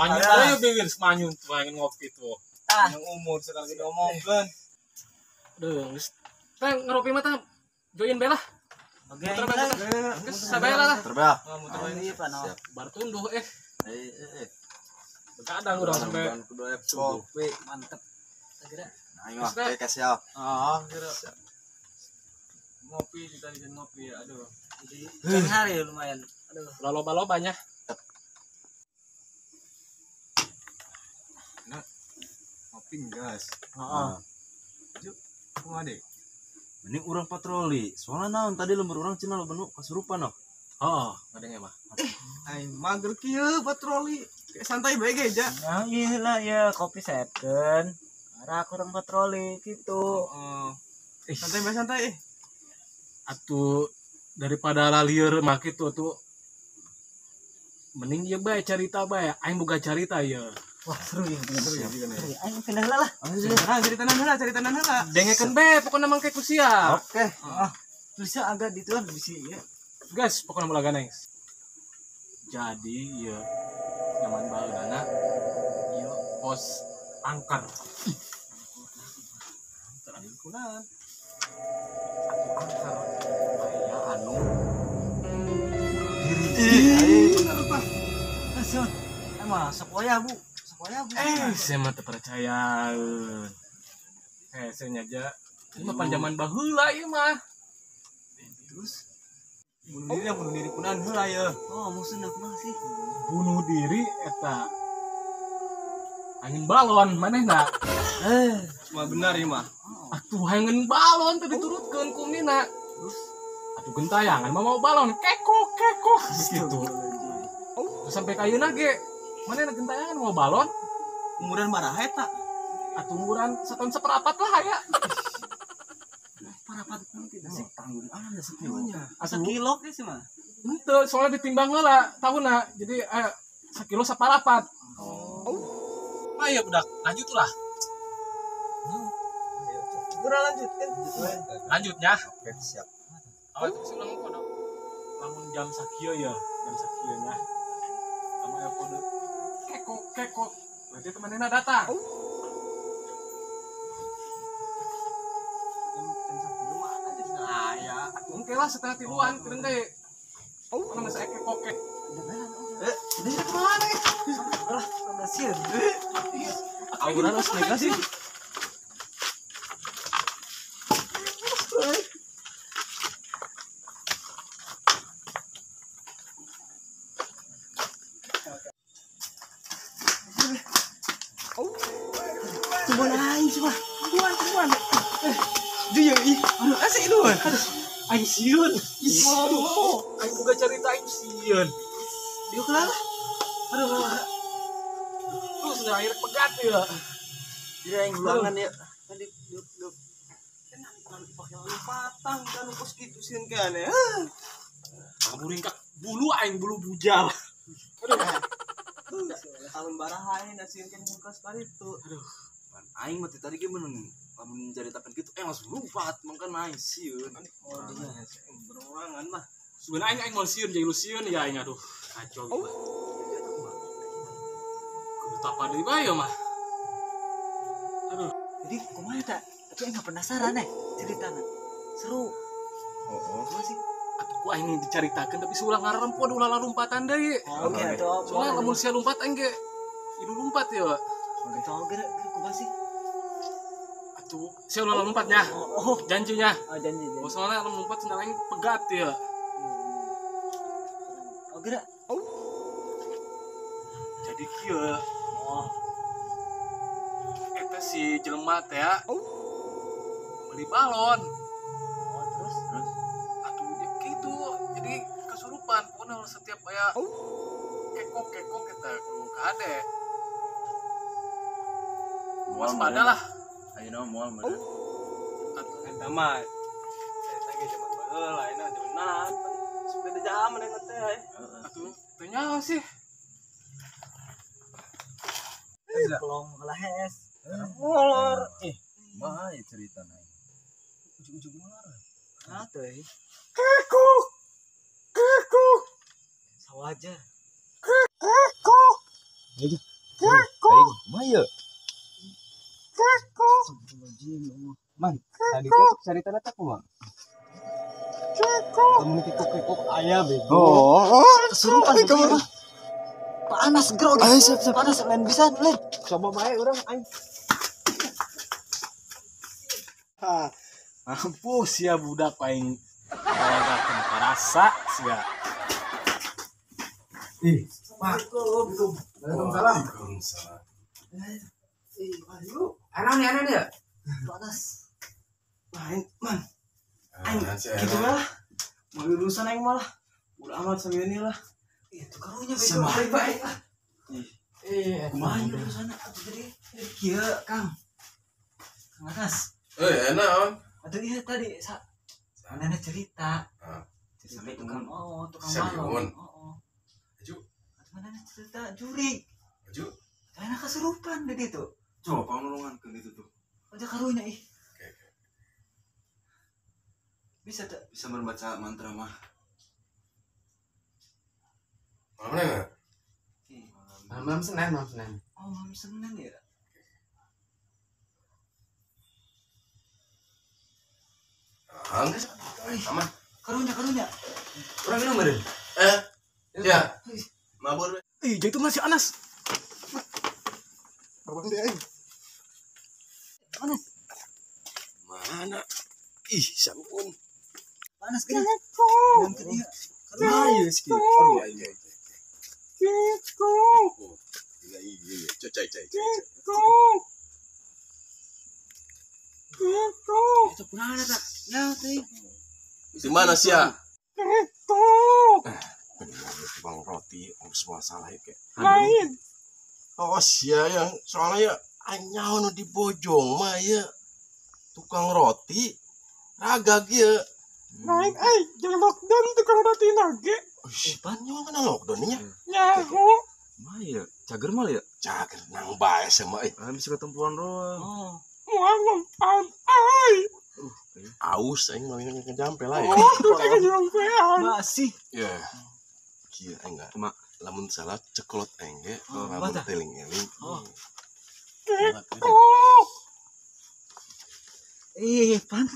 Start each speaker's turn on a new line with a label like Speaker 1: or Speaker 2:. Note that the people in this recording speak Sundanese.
Speaker 1: Manyun aja bibir manyun tuh pengen ngopi tuh.
Speaker 2: Ah, yang umur sekarang kita omongkeun.
Speaker 1: Aduh, geus. Teh ngeropi mah tah join bae lah.
Speaker 3: Oke.
Speaker 1: Geus sabae lah.
Speaker 4: Terbah.
Speaker 1: Bar tunduh eh. Begadang urang sampai
Speaker 4: kopi
Speaker 3: mantep. Segera.
Speaker 4: Nah, ayo oke siap.
Speaker 2: Ah, kira. Ngopi ditadi ngopi ya, aduh.
Speaker 3: Jadi hari lumayan. Aduh.
Speaker 1: Loba-lobanya.
Speaker 2: Nah, ngopi gas.
Speaker 3: Heeh.
Speaker 2: Yuk, kumaha deh?
Speaker 4: Mending urang patroli. Soalnya naon tadi lembur urang cenah loba nu kasurupan noh.
Speaker 1: Heeh, ngadenge mah.
Speaker 2: Aing mager kieu patroli. Kayak santai bae ge ja.
Speaker 3: Nah, iya lah ya kopi sepen. Arah kurang patroli gitu.
Speaker 2: Heeh. Santai bae santai.
Speaker 1: Atuh daripada lalieur mah kitu atuh mending ieu bae carita bae. Aing boga carita ieu.
Speaker 3: Wah, seru ya. Seru ya. Aing pindah lah.
Speaker 2: Nah, cerita heula, cerita heula.
Speaker 1: Dengekeun bae pokona mangke ku sia.
Speaker 4: Oke.
Speaker 3: Heeh. Tulisnya agak dituan bisi ya.
Speaker 1: Guys, pokona mulaga neng. Jadi ieu zaman baheulana ieu pos angker.
Speaker 2: Terakhir kunaon?
Speaker 1: Angker aya anu
Speaker 2: diri. Bener tah.
Speaker 3: Langsung. Emang sekoya, Bu. Sekoya, Bu.
Speaker 1: Saya mah teu percaya. Saya nyaja. Ieu mah pan zaman baheula ieu mah.
Speaker 2: Terus bunuh diri kunaon heula ye.
Speaker 3: Oh, maksudna kumaha sih?
Speaker 1: Bunuh diri eta angin balon manehna.
Speaker 2: Cuma benar ieu mah.
Speaker 1: Atuh angin balon teh diturutkeun ku mina.
Speaker 3: Terus
Speaker 1: atuh gentayangan mah mau balon kekok kekok gitu. Terus sampai ka ayeuna ge manehna gentayangan mau balon.
Speaker 2: Umuran maraha eta?
Speaker 1: Atuh umuran setahun seperapat lah aya.
Speaker 3: Parapat nanti sih
Speaker 4: tanggung aja sekilo.
Speaker 3: Sekilo ge sih mah.
Speaker 1: Henteu, soalnya ditimbang heula tahunna. Jadi sekilo saparapat. Oh. Ayo budak, lanjut lah.
Speaker 2: Kurang lanjutkan.
Speaker 1: Lanjutnya.
Speaker 4: Oke, siap.
Speaker 1: Awal terus ulang kode. Lamun jam sakieu ya, jam sakieu nya. Sama aya kode kekok kekok. Berarti temannya datang.
Speaker 2: Jam sakieu mah aja sudah aya.
Speaker 1: Atuh engke lah setengah tiluan keureun deui. Mana geus aya kekok ke.
Speaker 2: Ini kemana?
Speaker 3: Lah, udah sieun.
Speaker 1: Aku harus naik sih.
Speaker 3: Coba aing coba.
Speaker 1: Buan.
Speaker 2: Dia ih, aduh asik lu.
Speaker 1: Aduh, aing sieun. Aduh, aing boga carita aing sieun.
Speaker 2: Dieu kelar.
Speaker 1: Aduh. Terus nah air pegat ya.
Speaker 2: Jadi aing ulangan ya. Tadi duk. Tenang pakai lompatan kan kos kitu sieun ke aneh.
Speaker 1: Kaburingkak bulu aing bulu bujal.
Speaker 2: Aduh. Tahun baraha aing sieun kan kos itu.
Speaker 1: Aduh.
Speaker 4: Aing mah tadi ge meneng lamun caritakeun kitu langsung lompat mangkan aing sieun.
Speaker 2: Oh iya, berulangan mah.
Speaker 1: Sebenarnya aing mau sieun jadi lu sieun ya aing aduh kacau gitu. Kudu tapa deui bae mah. Aduh.
Speaker 3: Jadi kumaha eta? Tapi aing penasaran ceritana. Seru.
Speaker 4: Oh,
Speaker 3: kumaha sih?
Speaker 1: Atuh ku aing dicaritakeun tapi seulah ngarempo ulah lompatan deui.
Speaker 3: Oke, atuh.
Speaker 1: Soalnya lamun sia lompat aing ge idu lompat ya.
Speaker 3: Atuh geura kumaha sih?
Speaker 1: Atuh sia ulah lompatnya.
Speaker 3: Oh,
Speaker 1: janjinya.
Speaker 3: Oh, janji.
Speaker 1: Oh, soalnya lamun lompat sendal aing pegat ya.
Speaker 3: Oh, geura.
Speaker 1: Jadi kieu.
Speaker 3: Oh.
Speaker 1: Eta si jelema teh beli balon.
Speaker 3: Oh, terus
Speaker 1: atuh kitu. Jadi kesurupan pokona setiap aya kekok-kekok eta kudu kade. Waspada lah.
Speaker 4: Ayeuna moal meureun.
Speaker 1: Atuh
Speaker 2: eta mah cerita ge zaman baheula ayeuna zaman naon. Sepeda zaman eta teh.
Speaker 1: Atuh teu nyaho sih.
Speaker 3: Pelong kelahes.
Speaker 2: Molor.
Speaker 4: Mah ieu ceritana.
Speaker 2: Ujug-ujug molor.
Speaker 3: Atuh.
Speaker 1: Kekok. Kekok.
Speaker 3: Sawajar.
Speaker 1: Kekok.
Speaker 4: Aing mah ye.
Speaker 2: Man, tadi teh caritana teh kumaha? Lamun kikuk-kikuk aya bego.
Speaker 4: Oh,
Speaker 3: Kesurupan kamu. Panas grogi.
Speaker 4: Ayo siap siap.
Speaker 3: Panas lain bisa lain.
Speaker 2: Coba bae urang aing.
Speaker 1: Ha, mampus ya budak aing. Kalagakeun karasa sia.
Speaker 4: Ih,
Speaker 2: Assalamualaikum.
Speaker 4: Waalaikumsalam.
Speaker 2: Ayo. Anak nih ya.
Speaker 3: Panas.
Speaker 2: Aing, man. Aing gitu lah. Mau urusan aing malah. Udah amat sama ini lah.
Speaker 3: Itu karunya
Speaker 2: Sama
Speaker 3: bego.
Speaker 2: baik lah. Kumaha urusan
Speaker 3: Atuh jadi kieu Kang. Kang Anas.
Speaker 5: Eh, enak, on.
Speaker 3: Atuh iya tadi sa nenek cerita.
Speaker 5: Ah.
Speaker 3: Cerita tukang oh, tukang
Speaker 5: Seriun.
Speaker 3: balon. Oh, oh.
Speaker 5: Aju.
Speaker 3: Atuh mana cerita jurik.
Speaker 5: Aju.
Speaker 3: Enak kesurupan di ditu.
Speaker 4: Coba pangulungankeun itu tuh.
Speaker 3: Aja karunya ih.
Speaker 5: Oke, oke.
Speaker 3: Bisa tuh.
Speaker 4: Bisa membaca mantra mah.
Speaker 5: Malam mana?
Speaker 3: Ih,
Speaker 2: Malam Senin, malam Senin.
Speaker 3: Oh, malam Senin ya.
Speaker 5: Ah, enggak. Aman.
Speaker 3: Karunya, karunya.
Speaker 4: Urang minum meureun.
Speaker 5: Eh, ya. Mabur.
Speaker 1: Ih, jadi itu masih Anas.
Speaker 4: Babang deh aing.
Speaker 3: Panas,
Speaker 5: Mana? Ih, sampun.
Speaker 3: panas gini. Dan iya.
Speaker 4: Ayo sih. Aduh aing.
Speaker 5: Oh, iya iya. Cai cai cai.
Speaker 3: Itu kunaon eta? Ya, teuing.
Speaker 5: Di mana sih ya? Bang roti, semua salah ya kayak.
Speaker 1: Lain.
Speaker 5: Oh sia yang soalnya ya anyau nu di Bojong mah ya tukang roti ragag ya.
Speaker 1: Lain eh jeung lockdown tukang roti nage.
Speaker 5: Ush, nyawa kena lockdown nya.
Speaker 1: Nyaho.
Speaker 4: Mah ya, cager mah ya.
Speaker 5: Cager nang bae sama eh.
Speaker 4: Ah bisa ketempuan doang.
Speaker 3: Oh,
Speaker 1: Moal lompat ai.
Speaker 5: Aus aing mah ini ngejampe lah ya.
Speaker 1: Oh, tuh teh nyampean.
Speaker 3: masih.
Speaker 5: Ya. Kieu aing enggak.
Speaker 4: Kumaha?
Speaker 5: Lamun salah ceklot aing ge,
Speaker 3: Oh,
Speaker 5: lamun
Speaker 3: kumaha tah?
Speaker 5: teling-eling.
Speaker 3: Oh.
Speaker 1: Oh.
Speaker 3: Eh, pan.